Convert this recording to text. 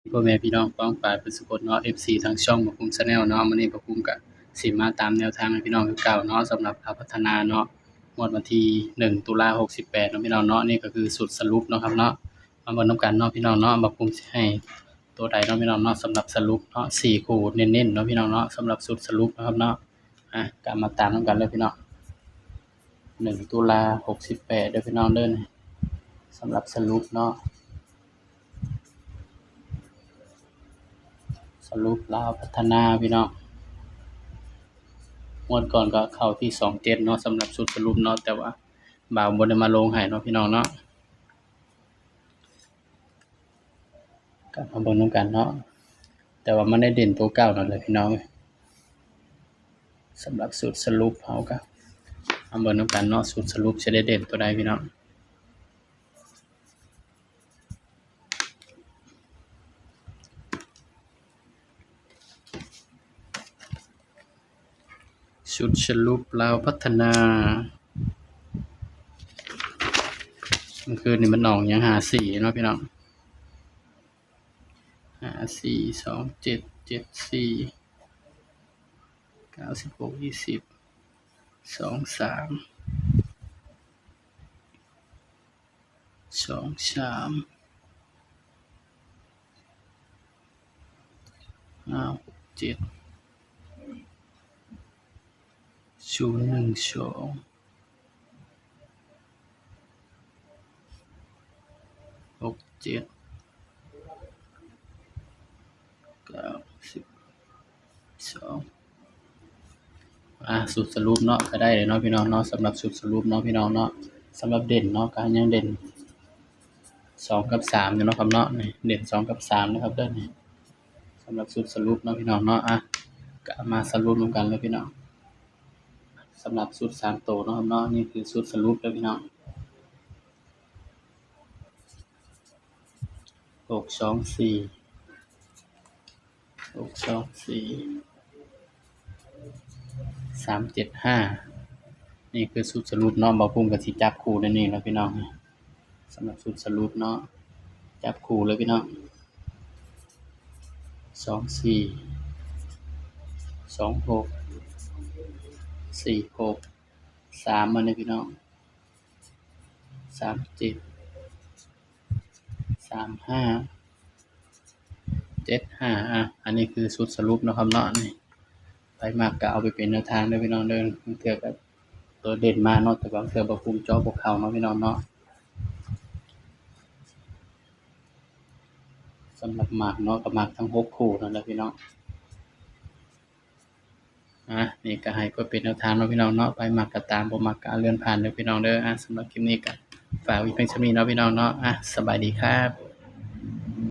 ພໍ່ແມ່ພີ່ນ້ອງປ້ອງປາຍເບິດສຸຄົນເນາະ ເອັຟຊີ ທາງຊ່ອງບ່າວພູມ Channel ເນາະ. ມື້ນີ້ບ່າວພູມກະຊິມາຕາມແນວທາງໃຫ້ພີ່ນ້ອງຄືເກົ່າເນາະ ສຳລັບລາວພັດທະນາເນາະ ງວດວັນທີໜຶ່ງ ຕຸລາ ຫົກສິບແປດເນາະພີ່ນ້ອງເນາະ. ນີ້ກະຄືຊຸດສະຫຼຸບເນາະຄັບເນາະ. ມາເບິ່ງນຳກັນເນາະພີ່ນ້ອງເນາະ ບ່າວພູມຊິໃຫ້ໂຕໃດເນາະພີ່ນ້ອງເນາະ. ສຳລັບສະຫຼຸບເນາະ ສີ່ຄູ່ເນັ້ນໆເນາະພີ່ນ້ອງເນາະ ສຳລັບຊຸດສະຫຼຸບເນາະຄັບເນາະ. ອາ ກະມາຕາມນຳກັນເລີຍພີ່ນ້ອງ ໜຶ່ງ ຕຸລາ ຫົກສິບແປດເດີພີ່ນ້ອງເດີ. ສຳລັບສະຫຼຸບເນາະ ສະຫຼຸບລາວພັດທະນາພີ່ນ້ອງ ງວດກ່ອນກະເຂົ້າທີ່ສອງເຈັດເນາະ ສຳລັບຊຸດສະຫຼຸບເນາະ ແຕ່ວ່າບ່າວບໍ່ໄດ້ມາລົງໃຫ້ເນາະພີ່ນ້ອງເນາະ. ກະມາເບິ່ງນຳກັນເນາະ ແຕ່ວ່າມັນໄດ້ເດັ່ນໂຕເກົ່ານັ້ນແຫຼະພີ່ນ້ອງ. ສຳລັບຊຸດສະຫຼຸບເຮົາກະມາເບິ່ງນຳກັນເນາະ ຊຸດສະຫຼຸບຊິໄດ້ເດັ່ນໂຕໃດພີ່ນ້ອງ. ຊຸດສະຫຼຸບລາວພັດທະນາ ມື້ຄືນນີ້ມັນອອກຫຍັງ ຫ້າສີ່ເນາະພີ່ນ້ອງ ຫ້າສີ່ ສອງເຈັດ ເຈັດສີ່ ເກົ້າສິບຫົກ ຊາວ ສອງສາມ ສອງສາມ ຫ້າຫົກເຈັດ ສູນໜຶ່ງສອງ ຫົກເຈັດ ເກົ້າສິບສອງ. ອາ ຊຸດສະຫຼຸບເນາະ ກະໄດ້ເລີຍເນາະພີ່ນ້ອງເນາະ. ສຳລັບຊຸດສະຫຼຸບເນາະພີ່ນ້ອງເນາະ ສຳລັບເດັ່ນເນາະ ກະຍັງເດັ່ນສອງກັບສາມຢູ່ເນາະຄັບເນາະ. ນີ້ເດັ່ນສອງກັບສາມເນາະຄັບເດີ ນີ້ ສຳລັບຊຸດສະຫຼຸບເນາະພີ່ນ້ອງເນາະ. ອາ ກະມາສະຫຼຸບນຳກັນເລີຍພີ່ນ້ອງ ສຳລັບຊຸດສາມໂຕເນາະຄັບເນາະ. ນີ້ຄືຊຸດສະຫຼຸບເດີພີ່ນ້ອງ ຫົກສອງສີ່ ຫົກສອງສີ່ ສາມເຈັດຫ້າ. ນີ້ຄືຊຸດສະຫຼຸບເນາະ ບ່າວພູມກະຊິຈັບຄູ່ໃນນີ້ແຫຼະພີ່ນ້ອງ. ສຳລັບຊຸດສະຫຼຸບເນາະ ຈັບຄູ່ເລີຍພີ່ນ້ອງ ສອງສີ່ ສອງຫົກ ສີ່ຫົກ ສາມ ມາເລີຍພີ່ນ້ອງ ສາມເຈັດ ສາມຫ້າ ເຈັດຫ້າ. ອາ ອັນນີ້ຄືຊຸດສະຫຼຸບເນາະຄັບເນາະ. ນີ້ ໃຜມັກກະເອົາໄປເປັນແນວທາງເດີພີ່ນ້ອງເດີ. ບາງເທື່ອກະໂຕເດັ່ນມາເນາະ ແຕ່ບາງເທື່ອບ່າວພູມເຈາະບໍ່ເຂົ້າເນາະພີ່ນ້ອງເນາະ. ສຳລັບມັກເນາະ ກະມັກທັງຫົກຄູ່ນັ້ນແຫຼະພີ່ນ້ອງ. ອາ ນີ້ກະໃຫ້ເພື່ອເປັນແນວທາງເນາະພີ່ນ້ອງເນາະ ໃຜມັກກະຕາມ ບໍ່ມັກກະເລື່ອນຜ່ານເດີພີ່ນ້ອງເດີ. ອາ ສຳລັບຄລິບນີ້ກະຝາກໄວ້ພຽງສ່ຳນີ້ເນາະພີ່ນ້ອງເນາະ. ອາ ສະບາຍດີຄັບ.